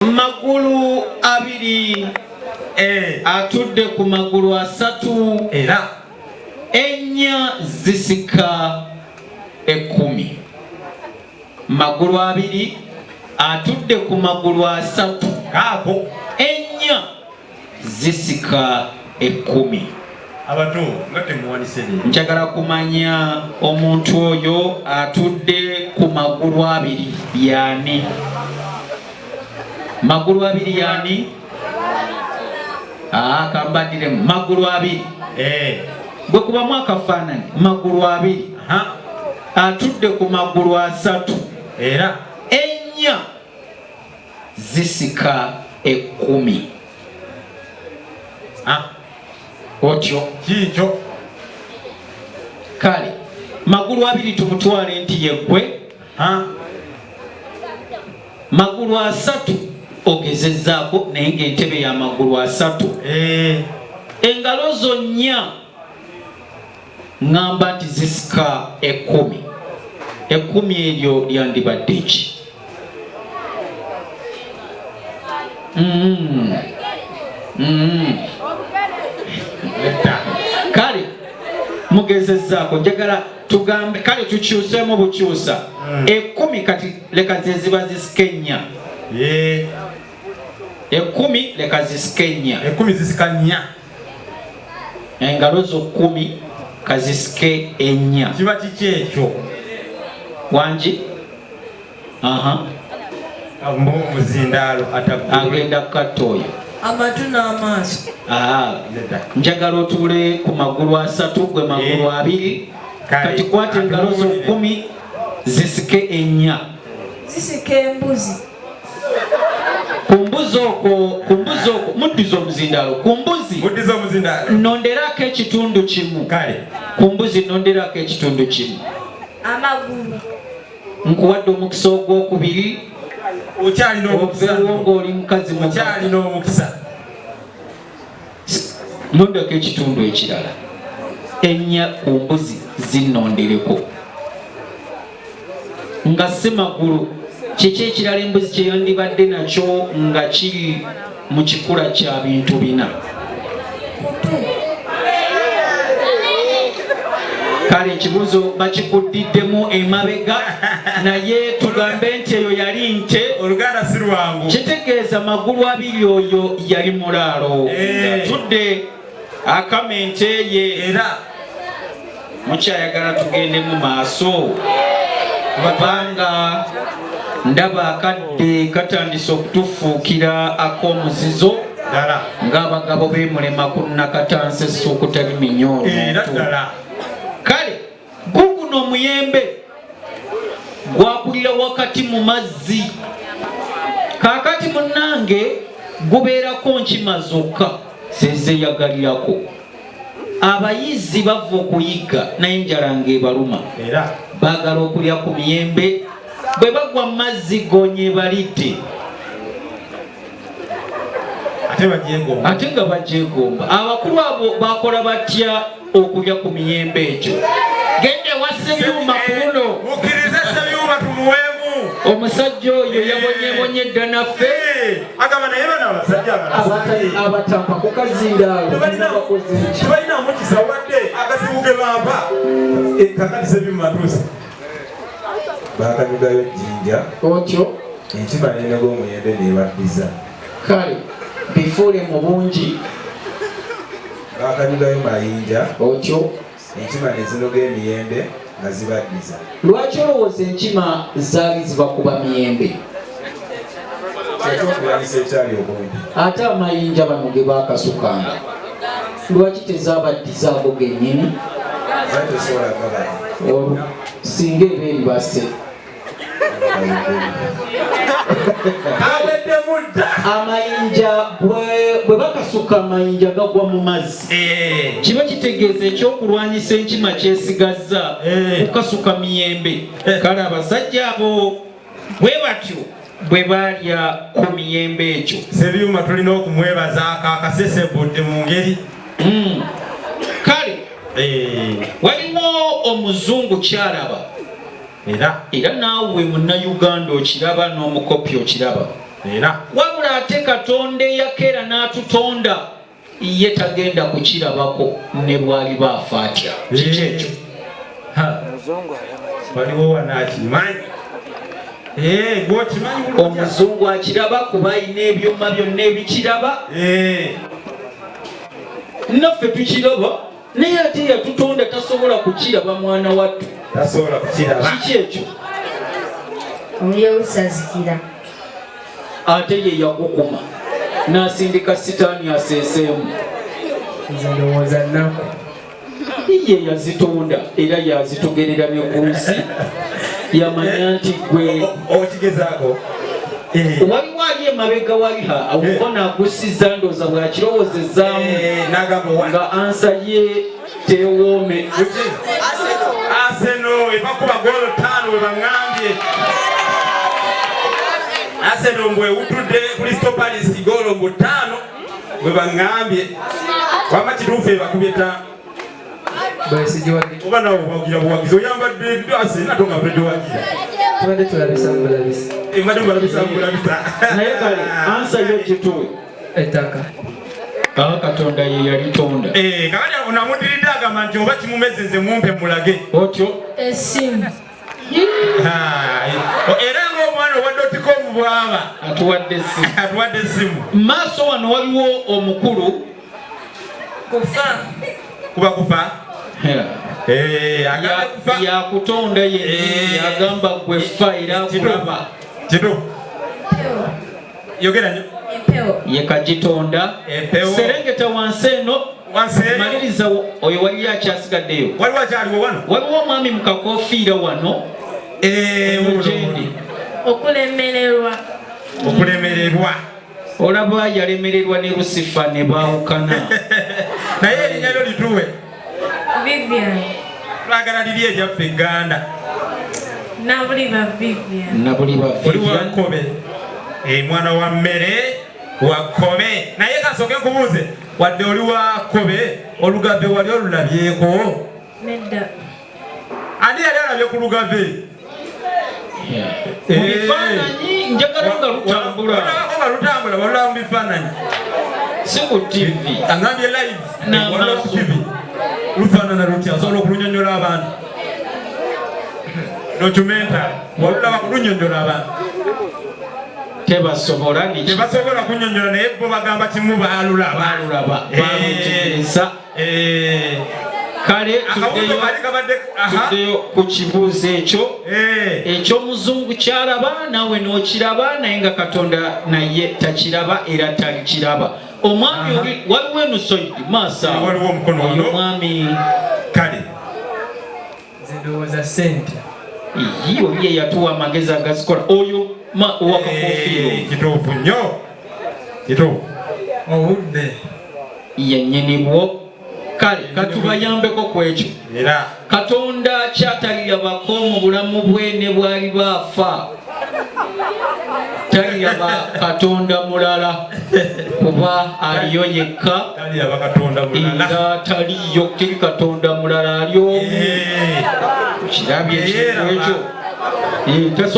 Magulu abiri atudde ku magulu asatu era ennya zisika 10. Magulu abiri atudde ku magulu asatu kaako ennya zisika 10. Abato nga temuwanise leero. Njagala kumanya omuntu oyo atudde ku magulu abiri yaani? Magulu abiri yaani? Aa, kambaddiremu magulu abiri. Gwe kubamu akafaananyi magulu abiri. Atudde ku magulu asatu. Era ennya zisika 10. Otyo. Kiikyo. Kale magulu abiri tumutwale nti yeggwe. Magulu asatu ogezezzaako naye ng'entebe ya magulu asatu. Engalo zo nnya ŋŋamba nti zisika 10. 10 eryo lyandibadde ki? Kale mugezezzaako, njagala tugambe kale tukyuseemu bukyusa. 10 kati leka ze ziba zisika ennya. 10 leka zisika ennya. 10 zisika nnya. Engalo zo 10 kazisike ennya. Kiba kiki ekyo? Wangi? Aha. Muzindaalo ataggulwe. Agenda kukatta oyo. Amatu n'amaaso. Nedda. Njagala otuule ku magulu asatu, gwe magulu abiri. Kale, Kati kwata engalo zo atubuulire. 10 zisike ennya. Zisika embuzi. Ku mbuzi okwo, ku mbuzi okwo, muddize omuzindaalo. Ku mbuzi. Muddize omuzindaalo. Nnonderako ekitundu kimu. Kale. Ku mbuzi nnonderako ekitundu kimu. Amagulu. Nkuwadde omukisa ogwokubiri. Okyalina omukisa. Oveewo ng'oli mukazi mukadde. Okyalina omukisa. Nondako ekitundu ekirala. Ennya ku mbuzi zinnondereko. Nga si magulu, kiki ekirala embuzi kye yandibadde nakyo nga kiri mu kikula kya bintu bina? Kale ekibuuzo bakikuddiddemu emabega, naye tugambe nti eyo yali nte. Oluganda si lwangu. Kitegeeza magulu abiri oyo yali mulaalo. Atudde akama ente ye. Era mukyayagala tugende mu maaso, kubanga ndaba akadde katandise okutufuukira ak'omuzizo. Ddala. Ng'abagabo beemulema ku Nakatansi essuukutali minyolo. Era ddala. Kale guguno omuyembe gwakulira wakati mu mazzi. Kaakati munnange gubeerako nkima zokka zezeeyagalirako. Abayizi bava okuyiga naye enjala ng'ebaluma. Era. Baagala okulya ku miyembe, bwe bagwa mu mazzi gonye balidde. Ate bagyegomba. Ate nga bagyegomba. Abakulu abo bakola batya okulya ku miyembe egyo? Genda ewa Ssebyuma ku luno. Mukkirize Ssebyuma tumuweemu. Omusajja oyo yabonyebonye dda naffe. Agamba naye bano abasajja abalasanye. Abatampa ku kazindaalo. Bakoze ki? Tebalina mukisa wadde agazibu ge bampa. Kakati Ssebyuma atuuse. Baakanyugayo jjinja. Otyo. Enkima n'enoga omuyembe n'ebaddiza. Kale bifuule mu bungi. Baakanyugayo mayinja. Otyo. Enkima ne zinoga emiyembe nga zibaddiza. Lwaki olowooza enkima zaali zibakuba miyembe? Ekyokulwanyisa ekyali okumpi. Ate amayinja bano ge baakasukanga lwaki tezaabaddiza ago gennyini? Zaali tezisobola gabala. Olwo singa eba eribase. Amayinja bwe bakasuka amayinja gagwa mu mazzi. Kiba kitegeeza ekyokulwanyisa enkima kyesigazza kukasuka miyembe. Kale abasajja abo bwe batyo bwe baalya ku miyembe egyo. Ssebyuma tulina okumwebaza akasesebudde mu ngeri. Kale waliwo omuzungu kyalaba. Era. Era naawe munnayuganda okiraba n'omukopi okiraba. Era Wabula ate Katonda eyakeera n'atutonda ye tagenda kukirabako ne bw'aliba afa atya. Kiki ekyo? Waliwo wano akimanyi. Eh, gwokimanyi bulungi. Omuzungu akiraba kuba alina ebyuma byonna ebikiraba. Naffe tukiraba, naye ate yatutonda tasobola kukiraba mwana wattu. Tasobola kukiraba. Kiki ekyo? Omuliro ogusazikira. Ate ye yagukuma n'asindika sitaani aseeseemu. Nze ndowooza nnaku. Ye yazitonda era yazitugerera ne ku nsi, yamanya nti gwe Okigezaako. Waliwo ali emabega waliha omukono agusiza, ndowooza bw'akirowoozezaamu N'agamba wa nga answer ye tewoome. Arsenal ebakuba goolo 5 we baŋŋambye. Arsenal mbwe ewutudde Crystal Palace goolo mbu 5 bwe baŋŋambye. Wamma kituufu ebakubye 5? Bwesigiwagira. Oba nawe owagira buwagizi, oyambadde Arsenal ate nga togiwagira. Tubadde tulabisa mubulabisa. Embadde mubalabisa mubulabisa. Naye kale answer yo gituwe. Ettaka. Aba Katonda ye yalitonda. Eh, kakati onamudiridde agamba nti oba kimumeze nze mumpe mulage. Otyo. Esimu. Era ng'omwana owa dotcom bwaba atuwadde essimu. Atuwadde essimu. Maaso wano waliwo omukulu. Kufa. Kuba kufa. Agamba kufa. Yakutonda yennyini, yagamba gwe fa era akulaba. Kituufu. Yogera nnyo. Empewo. Ye kagitonda. Empewo. Serengeta wansi eno. Wansi eno. Maliriza oyo waliyo akyasigaddeyo. Waliwo akyaliwo wano? Waliwo omwami mu kakofiira wano. Eno gyendi. Okulemererwa. Okulemererwa. Olaba yalemererwa ne Lusifa ne baawukana. Naye erinnya lyo lituwe. Vivian. Twagala liri eryaffe Egganda. Nabuliba Vivian. Nabuliba Oli Vivian. wa Kkobe. Mwana wa mmere wa Kkobe. Naye kasooke nkubuuze, wadde oli wa Kkobe, olugave wali olulabyeko? Nedda. Ani yali alabye ku lugave? Mu bifaananyi njagala nga lutambula. Olabako nga lutambula, walulaba mu bifaananyi. Si ku TV. Angambye live. N'amaaso. Walulaba ku TV. Lufaanana lutya? Osobola okulunyonnyola abantu? Documentary. Walulaba kulunyonnyola abantu. Tebasobola ni ki? Tebasobola kunnyonnyola, naye bo bagamba kimu baalulaba. Baalulaba, baalutegeeza. Kale Akabuuzo kali kabadde aha. tuddeyo ku kibuuzo ekyo. Eky'omuzungu kyalaba naawe n'okiraba, naye nga Katonda naye takiraba era talikiraba. Omwami oli waliwo eno side maaso awo. Waliwo omukono Oyo wano. mwami. Kale. Nze ndowooza ssente. Iyi, oli ye yatuwa amagezi agazikola. Oyo owakakofiiro. Kituufu nnyo. Kituufu. Obudde. Yennyini bwo. Kale katubayambeko ku ekyo. Era. Katonda kyatalirabako mu bulamu bwe ne bw'aliba afa. Taliraba Katonda mulala kuba aliyo yekka. Taliraba Katonda mulala. Era taliyo, teri Katonda mulala ali omu. Kirabye ekintu ekyo. Tasobola.